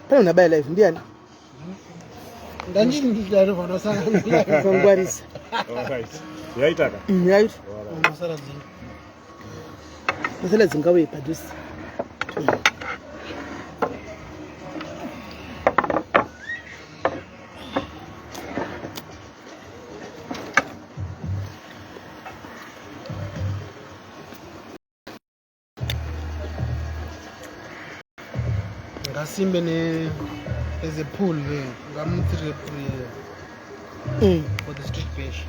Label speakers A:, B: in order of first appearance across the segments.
A: Pane munhu abaya live ndiani? Kangwarisa.
B: Yaitaka.
A: Yaita. Masala dzingauye padhuze.
C: Ngasimbe ne there's a pool there. Ngamutsire pool here. For the street fish.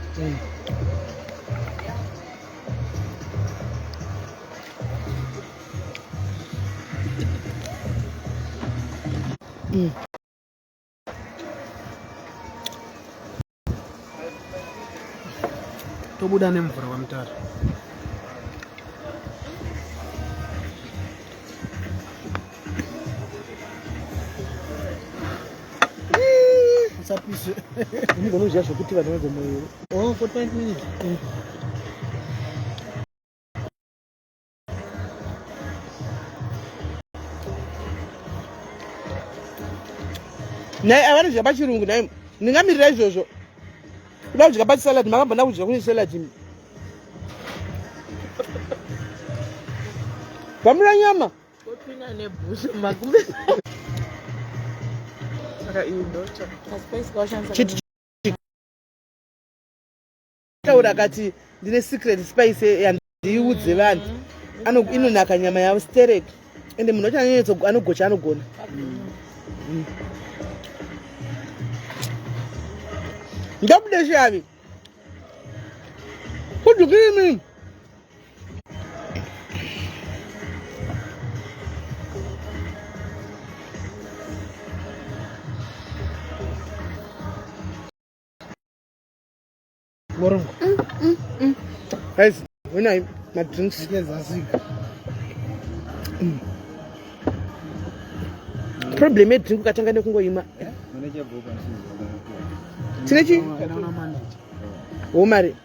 C: Tobuda nemvura kwamutara. Usapise.
A: Unogona kudya zvekuti vanhu vagomoyo.
C: Oh, 45 minutes.
A: Nhai ava vanodya pachirungu nhai ndingamirira izvozvo kuda kudya pachisalad makambona kudya kune salad imi vamura nyama chiti taura akati ndine secret spice yandiudze vanhu mm. inonaka nyama yavo sterek ende munhu wacho anogocha anogona mm. ndobude shavi kudukimi
C: Morungu.
A: Guys, when I my drinks. Problem yedrink ukatanga nekungoima. Tine chi? Wo mari.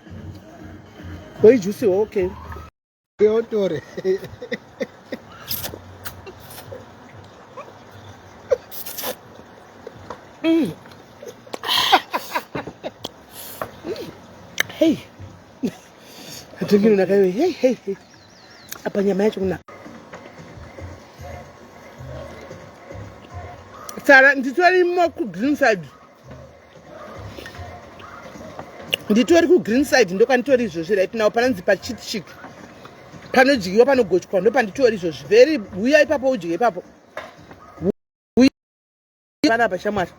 A: Wo juice okay.
C: Yotore.
A: Hey. Atengino nakayo. Hey hey hey. Apa nyama yacho kuna. Sara nditori mo ku green side. Nditori ku green side ndokanditori izvozvi right now panonzi pa chit chick. Panodyiwa panogochwa ndopanditori izvozvi. Very huya ipapo udye ipapo. Panapa shamwari.